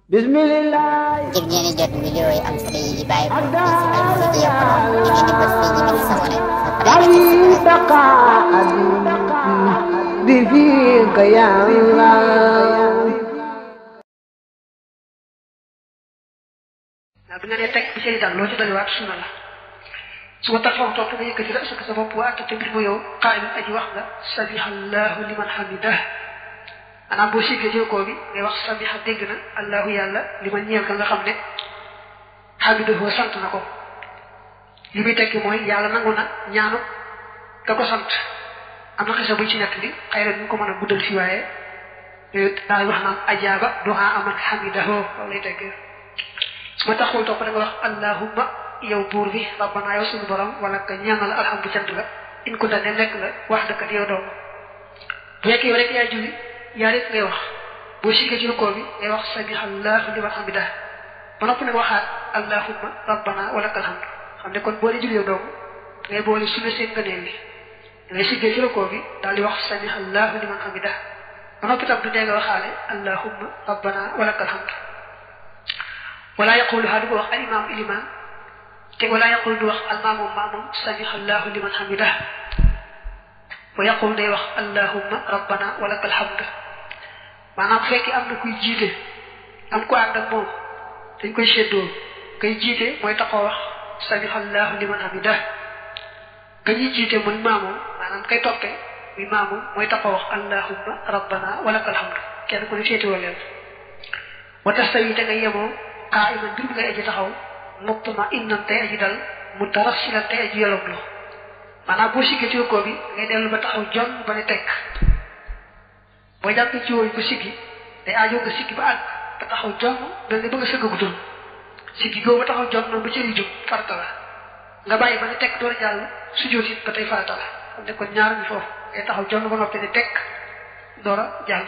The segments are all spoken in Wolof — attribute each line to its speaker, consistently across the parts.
Speaker 1: Bismillah.
Speaker 2: ngir ngeen di jot vidéo yi am solo yi bàyyi ko ci Al-Mouridiyyah Pro ngeen di bës fii ñu bind s'abonner
Speaker 1: بفيك يا الله.
Speaker 3: bi nga nee teg bi seen dal loo ci dolliwaat sunna la su ma taxaw toog nga yëkkati rek sa bopp waa te mbir mu yow qaa'iman aji wax nga samiha allahu liman hamidah maanaam boo siggee ci koo bi ngay wax samiha dégg na allahu yàlla liman ñeel ka nga xam ne hamidahu sant na ko li muy tekki mooy yàlla nangu na ñaanu ka ko sant am na xisa buñ ci nekk li xëy na ñu ko mën a guddal fi waaye daal wax naan ajaaba du'a man hamidahu loolu lay tekki su ma taxul topp da nga wax allahumma yow buur bi rabbana yow suñu borom wala ka ñaanal alhamdu cant la in ko dane nekk la wax dëkk yow doom bu fekkee yow rek yaa julli yaa rek ngay wax boo siggee ci rukkoo bi ngay wax samiha allahu liman hamidah ba noppi nag waxaat allahumma rabbana wala ka alhamdu xam ne kon boo dee julli yow doom ngay boole sunna seen ngëneel li ngay siggee ci rukkoo bi daal di wax samiha allahu liman hamidah ba noppi tam du dee nga waxaale allahumma rabbana wala ka alhamdu wala yaquluha du ko wax al imam iliman te wala yaqul du wax al maamum maamum samiha allahu liman hamidah wa yaqul day wax allahumma rabbana wa lakal hamd maanaam bu fekkee am na kuy jiite am ko ànd ak moom dañ koy seddoo kay jiite mooy taxaw wax samiha allahu liman hamidah ka ñuy jiite muy maamum maanaam kay toppe muy maamum mooy taxaw wax allahumma rabbana wa lakal hamd kenn ku ne féetewoo leen wa tastawi te nga yemoo qaa'iman bir ngay aji taxaw mutma'innan tey aji dal mutarassilan tey aji yolomlu maanaam boo siggee ci rukkoo bi ngay dellu ba taxaw jon ba ne tekk boo jàppee ci wooyu ko siggi day aajoo nga siggi ba àgg ba taxaw jon mel ni ba nga sëgg guddul siggi goo ba taxaw jon noonu ba cëri jóg farata la nga bàyyi ba ne tekk door jàll sujjóot it ba tey farata la xam ne kon ñaar mi foofu ngay taxaw jon ba noppi ne tekk door a jàll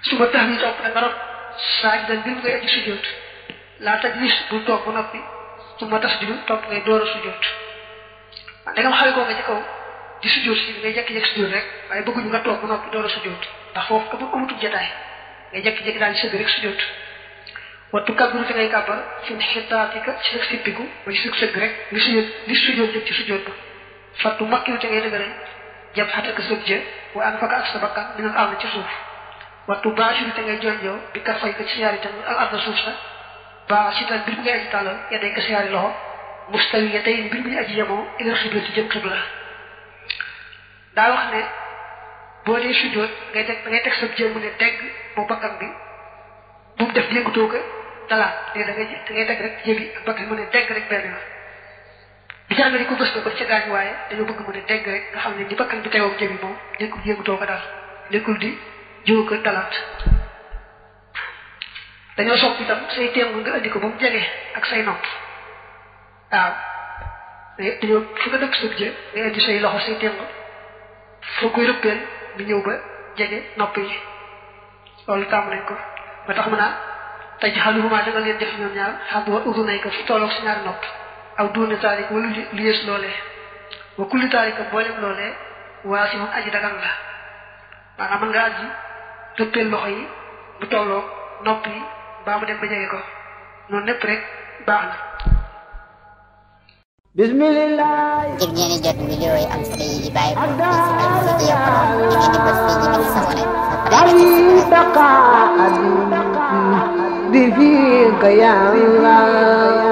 Speaker 3: su ma tax ni topp na nga rot saajidan bir ngay aji sujjóot laa tajlis bul toog ba noppi su ma tasjudu topp ngay door a sujjóot da nga xale ko nga ci kaw di sujjóot si ngay jekki-jekki sujjóot rek waaye bëgguñu nga toog ba noppi door a sujjóot ndax foofu ko amatul jotaay ngay jekki-jekki daal di sëgg rek sujjóot wattu kabbiru te ngay kàbbar fi xitaatika ci sa sippiku ba ci sëgg rek li sujjóot jëm ci sujjóot ba fattu makkiru te ngay dëgëral jëm xataka sëg jë wa an faka ak sa bakkan minal ardi ci suuf wattu baasiru te ngay jonjoo bi ka fay ko ci siyaari tam al arda suuf sa ba si tan bir bu ngay aji tàllal ya day ko siyaari loxo mustawi ya tey mbir mi aji yemoo ilal xibla ci jëm xibla daa wax ne boo dee sujjóot ngay teg sa jëm mu ne tegg moo bakkan bi bu mu def yëngutoo ko dalaat te da ngay teg rek jëbi ak bakkan mu ne tegg rek benn yoon bi jàng di ko gës na ko ca gaañ waaye dañoo bëgg mu ne tegg rek nga xam ne ni bakkan bi teewoog jëbi moom nekkul yëngutoo ko daal nekkul di jiw ko dalaat dañoo sopp itam say téng nga andi ko ba mu jege ak say nopp waaw dañoo fu nga dëkk sëb jë nga indi say loxo say téng foo koy rëppeel bi ñëw ba jege nopp yi loolu tàmm nañ ko ba tax mën a taj xaluhuma da nga leen def ñoom ñaar xam wa udunay ko fu tolloog si ñaari nopp aw duuna taalika wala lu yées loolee wa kulli taalika mboolem loolee waa si moom aji dagan la maanaam mën nga aji rëppeel loxo yi bu tolloog nopp yi baa mu dem ba jege ko noonu lépp rek baax na
Speaker 1: Bismillah.
Speaker 2: ngir ngeen di jot vidéo yi am solo yi bàyyi ko ci Al-Mouridiyyah Pro ngeen di bës fii ñu bind s'abonner
Speaker 1: بفيك يا الله.